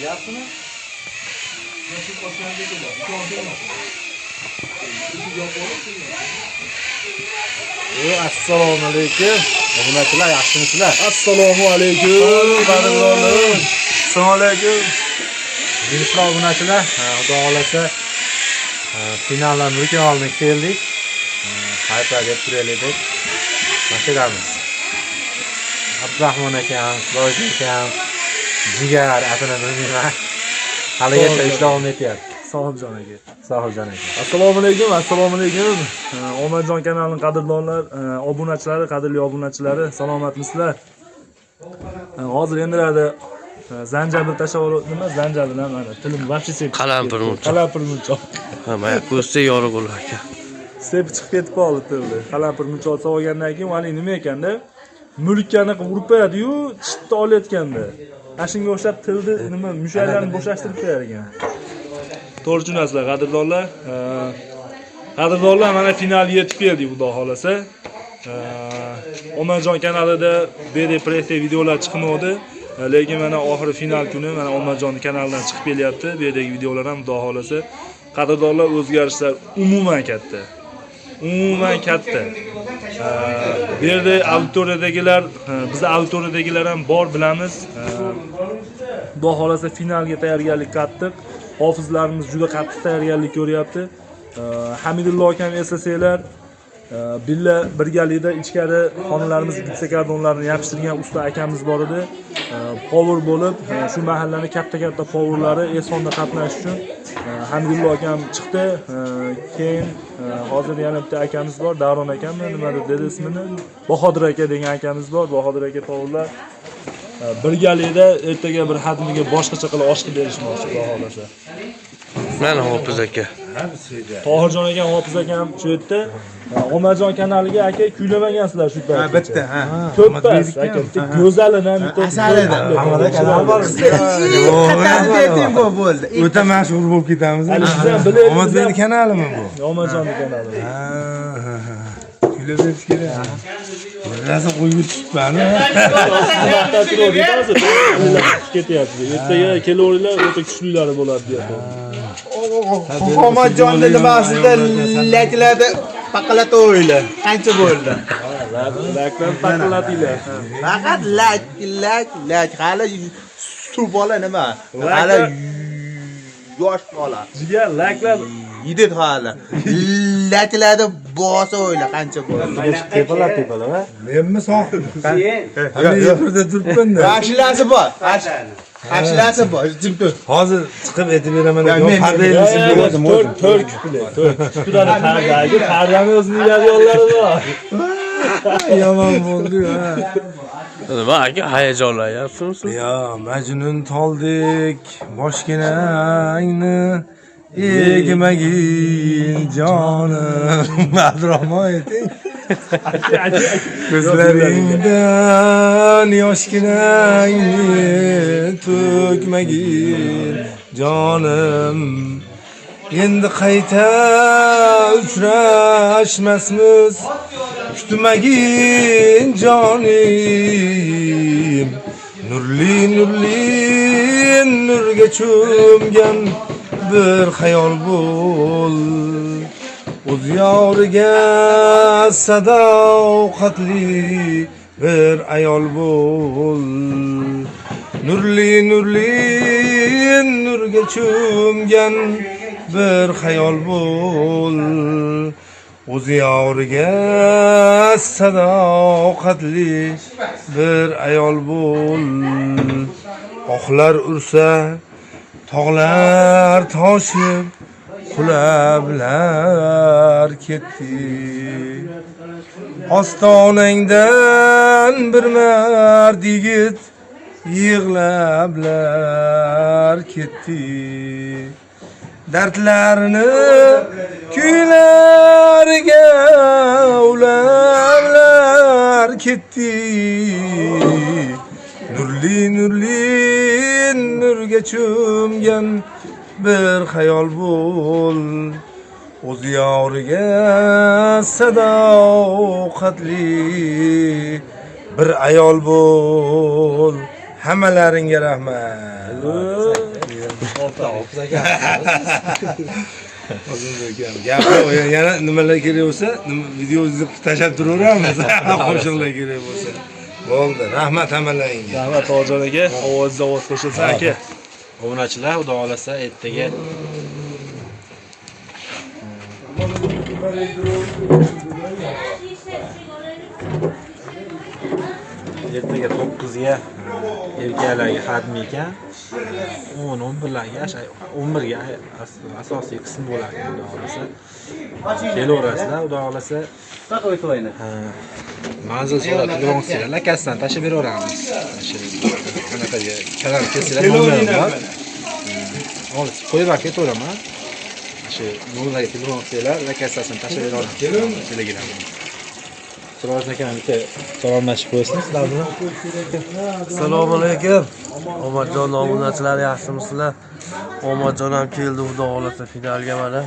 Yaxshimi? Eshik ochganda keladi. Eshik yopib olib keladi. Assalomu alaykum. Obunachilar, yaxshimisizlar? Assalomu alaykum, qadrdonlar. Assalomu alaykum. Yigitlar, obunachilar, xudo xohlasa finaldan bir kun oldin keldik. Hayflar deb turaylik deb. Mashinamiz. Abdurahmon akam, Loyiq akam, Jigar atini bilmayman. Haligacha ish davom etyapti. Sohibjon aka. Sohibjon aka. Assalomu alaykum, assalomu alaykum. Omadjon kanalining qadrdonlar, obunachilari, qadrli obunachilari, salomatmisizlar? Hozir endilarda zanjabil tashlab olib, nima zanjabil ham mana tilim вообще sepib. Qalampir munchoq. Qalampir munchoq. Ha, mana ko'zda yorug' bo'lar aka. Sepib chiqib ketib qoldi tilni. Qalampir munchoq solgandan keyin haligi nima ekanda? Mulkani qilib urib qo'yadi-yu, chitni olayotganda. Ana shunga o'xshab tilni nima mushaklarni bo'shashtirib qo'yar ekan. To'g'ri tushunasizlar, qadrdonlar. Qadrdonlar, mana finalga yetib keldik, xudo xolasa. Omadjon kanalida BD Presse videolar chiqmadi. Lekin mana oxiri final kuni mana Omadjon kanalidan chiqib kelyapti. Bu yerdagi videolar ham, xudo xolasa. Qadrdonlar, o'zgarishlar umuman katta. Umuman katta. Bu yerda auditoriyadagilar, bizni auditoriyadagilar ham bor, bilamiz. Xudo xolasa finalga tayyorgarlik qattiq. Hofizlarimiz juda qattiq tayyorgarlik ko'ryapti. Hamidullo akam eslasanglar, billa birgalikda ichkari xonalarimiz gipsokardonlarini yopishtirgan usta akamiz bor edi. Повар bo'lib, shu mahallani katta-katta повар lari Ehsonda qatnashish uchun Hamidullo akam chiqdi. Keyin hozir yana bitta akamiz bor, Davron akammi, nimadir dedi ismini. Bahodir aka degan akamiz bor. Bahodir aka повар lar birgalikda ertaga bir hadmiga boshqacha qilib osh qilib berishmoqchi, xudo xohlasa. Mana Hofiz aka. Tohirjon akam, Hofiz akam shu yerda. Omadjon kanaliga aka kuylamagansizlar shu paytgacha. Bitta, ha. To'ppas aka, bitta go'zalini bitta. Asalida. Hamada kanal bor. Qayerda bu bo'ldi. O'ta mashhur bo'lib ketamiz. Hali siz ham bilaylik, Omadbekni kanalimi bu? Omadjonni kanali. Ha, ha, ha. Kuylab berish kerak. Rosa qo'yib tushibman. Maqtab turaverdik hozir. Ketyapti. Ertaga kelaveringlar, o'ta kuchlilari bo'ladi deyapti. Omadjonni nimasida layklarda paqilato'ylar. Qancha bo'ldi? Layklar paqillatinglar. Faqat layk, layk, layk. Hali suv bola nima? Hali yosh bola. Jigar, layklar Yigit hali. Layklarda bosa o'yla qancha bo'ldi? Tepalar tepalar, ha? Menmi sohib? Men efirda turibman-da. Ashulasi bor. Ashulasi bor. Jim tur. Hozir chiqib aytib beraman. Ya, men- Parda ilishib berdim. To'rt to'rt kuple, to'rt. Turadi pardagi, pardani o'zini yo'llari bor. Yomon bo'ldi ha. Nima aka, hayajonlanyapsizmi siz? Ya Majnun toldek boshginangni egmagin jonim. Abdurahmon ayting. Ko'zlaringdan yoshginangni to'kmagin jonim. Endi qayta uchrashmasmiz, kutmagin jonim. Nurli nurli nurga cho'mgan bir xayol bo'l. O'z yoriga sadoqatli bir ayol bo'l. Nurli nurli nurga cho'mgan bir xayol bo'l. O'z yoriga sadoqatli bir ayol bo'l. Oqlar ursa tog'lar toshib qulablar ketdi. Ostonangdan bir mard yigit yig'lablar ketdi. Dardlarini kuylariga ulablar ketdi. Nurli nurli nurga cho'mgan bir xayol bo'l. O'z yoriga sadoqatli bir ayol bo'l. Hammalaringga rahmat. Hofiz aka. O'zimiz ukam. Gap yo'q, yana nimalar kerak bo'lsa, video tashlab turaveramiz. Qo'shiqlar kerak bo'lsa. Bo'ldi. Rahmat hammalaringga. Rahmat Tohirjon aka, ovozingizga ovoz qo'shilsin aka. Obunachilar, xudo xolasa ertaga ertaga 9 ga erkaklarga xatmi ekan. 10 11larga, 11 ga asosiy qism bo'lar ekan, xudo xolasa. Kelaverasizlar, xudo xolasa. Ha, manzil so'rab telefon qilsanglar, lakasidan tashlab beraveramiz. Shu qanaqaga kanal kelsanglar nomerim bor. Olib qo'yib olib ketaveraman. Shu nomerlarga telefon qilsanglar, lakasini tashlab beraveramiz. Telegramga. Siroj aka bitta salomlashib qo'ysin sizlar bilan. Assalomu alaykum. Omadjon obunachilari, yaxshimisizlar? Omadjon ham keldi, xudo xolasa finalga mana.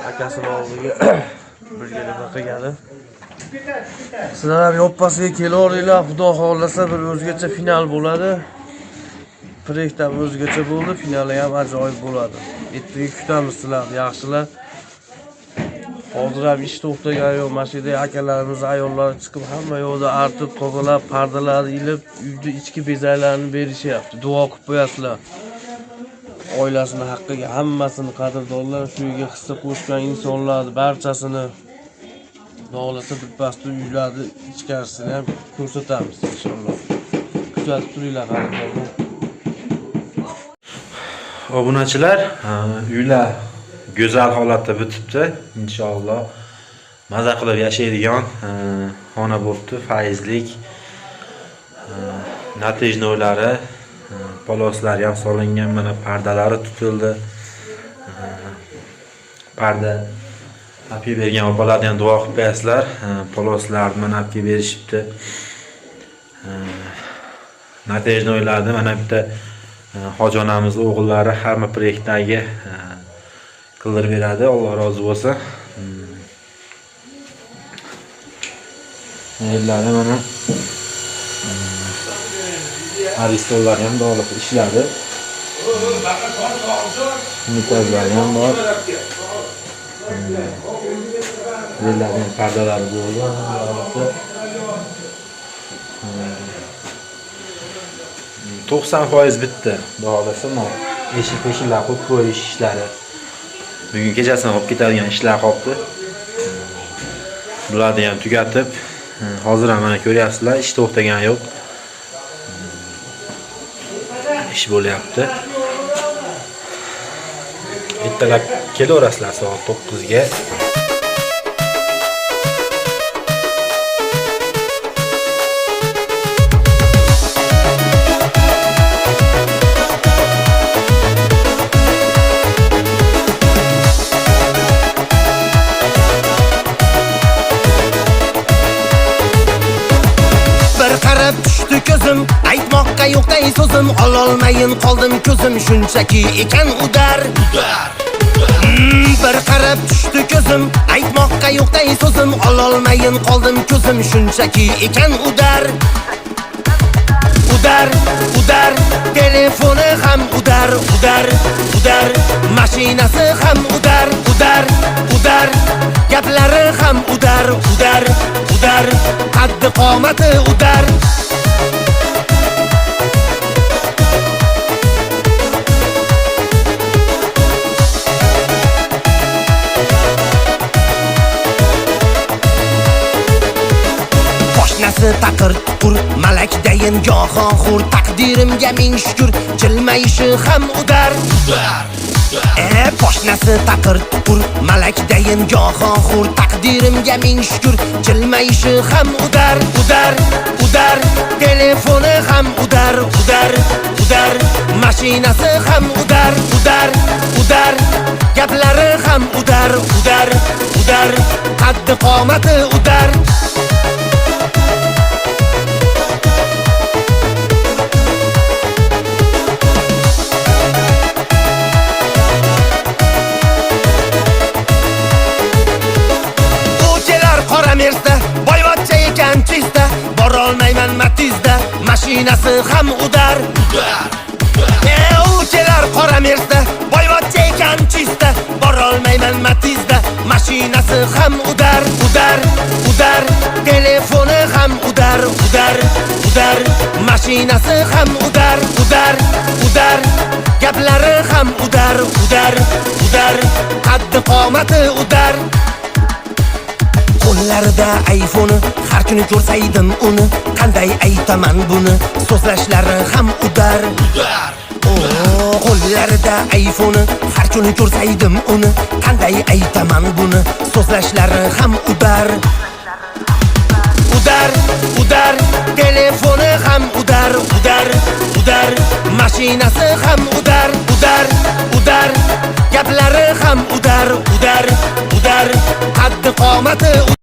Akasini oldiga birga nima qilgani. Sizlar ham yoppasiga kelaveringlar, xudo xolasa bir o'zgacha final bo'ladi. Proyekt ham o'zgacha bo'ldi, finali ham ajoyib bo'ladi. Ertaga kutamiz sizlarni, yaxshilar. Hozir ham ish to'xtagani yo'q. Mana shu yerda akalarimiz, ayollar chiqib hamma yoqda artib, tozalab, pardalarni ilib, uyni ichki bezaklarini berishyapti. Duo qilib qo'yasizlar. Oilasini haqqiga hammasini qadrdonlar, shu uyga hissa qo'shgan insonlarni barchasini xudo xohlasa birpasda uylarni ichkarisini ham ko'rsatamiz inshaalloh. Kuzatib turinglar qadrdonlar. Obunachilar, uylar go'zal holatda bitibdi. Inshaalloh maza qilib yashaydigan xona bo'libdi, faizlik. Natijnoylari, poloslari ham solingan, mana pardalari tutildi. Parda olib kelib bergan opalarni ham duo qilib qo'yasizlar. Poloslarni mana olib kelib berishibdi. Natijnoylarni mana bitta hoji onamizni o'g'illari hamma proyektdagi qildirib beradi. Alloh rozi bo'lsin. Yerlari mana aristollar ham dog'liq ishladi. Unitazlari ham bor. Yerlarning pardalari bo'ldi. 90% bitdi. Xudo xohlasa, eshik peshiklar qo'yib qo'yish ishlari. Bugun kechasini olib ketadigan ishlar qolibdi. Bularni ham tugatib, hozir ham mana ko'ryapsizlar, ish to'xtagani yo'q. Ish bo'lyapti. Ertalab kelaverasizlar soat 9 ga. Bir qarab tushdi ko'zim, aytmoqqa yo'qday so'zim, ololmayin qoldim ko'zim, shunchaki ekan udar. Bir qarab tushdi ko'zim, aytmoqqa yo'qday so'zim, ololmayin qoldim ko'zim, shunchaki ekan udar. Udar, udar, telefoni ham udar, udar, udar, mashinasi ham udar, udar, udar, gaplari ham udar, udar, udar, qaddi qomati udar. Poshnasi taqir tuqur, malakdayin gohon xur, taqdirimga ming shukur, jilmayishi ham udar. Poshnasi taqir tuqur, malakdayin gohon xur, taqdirimga ming shukur, jilmayishi ham udar, udar, udar, telefoni ham udar, udar, udar, mashinasi ham udar, udar, udar, gaplari ham udar, udar, udar, qaddi qomati udar. U kelar qora mersda, boyvachcha ekan chista, borolmayman Matizda, mashina Mashinasi ham udar. E, u kelar qora Mersda, boyvachcha ekan чисто, borolmayman Matizda. Mashinasi ham udar, udar, udar, telefoni ham udar, udar, udar, mashinasi ham udar, udar, udar, gaplari ham udar, udar, udar, qaddi qomati udar. Qo'llarida iPhone'i, har kuni ko'rsaydim uni, qanday aytaman buni, so'zlashlari ham udar. Qo'llarida iPhone'i, har kuni ko'rsaydim uni, qanday aytaman buni, so'zlashlari ham udar. Udar, udar, telefoni ham udar, udar, udar, mashinasi ham udar, udar, udar, gaplari ham udar, udar, udar, qaddi qomati.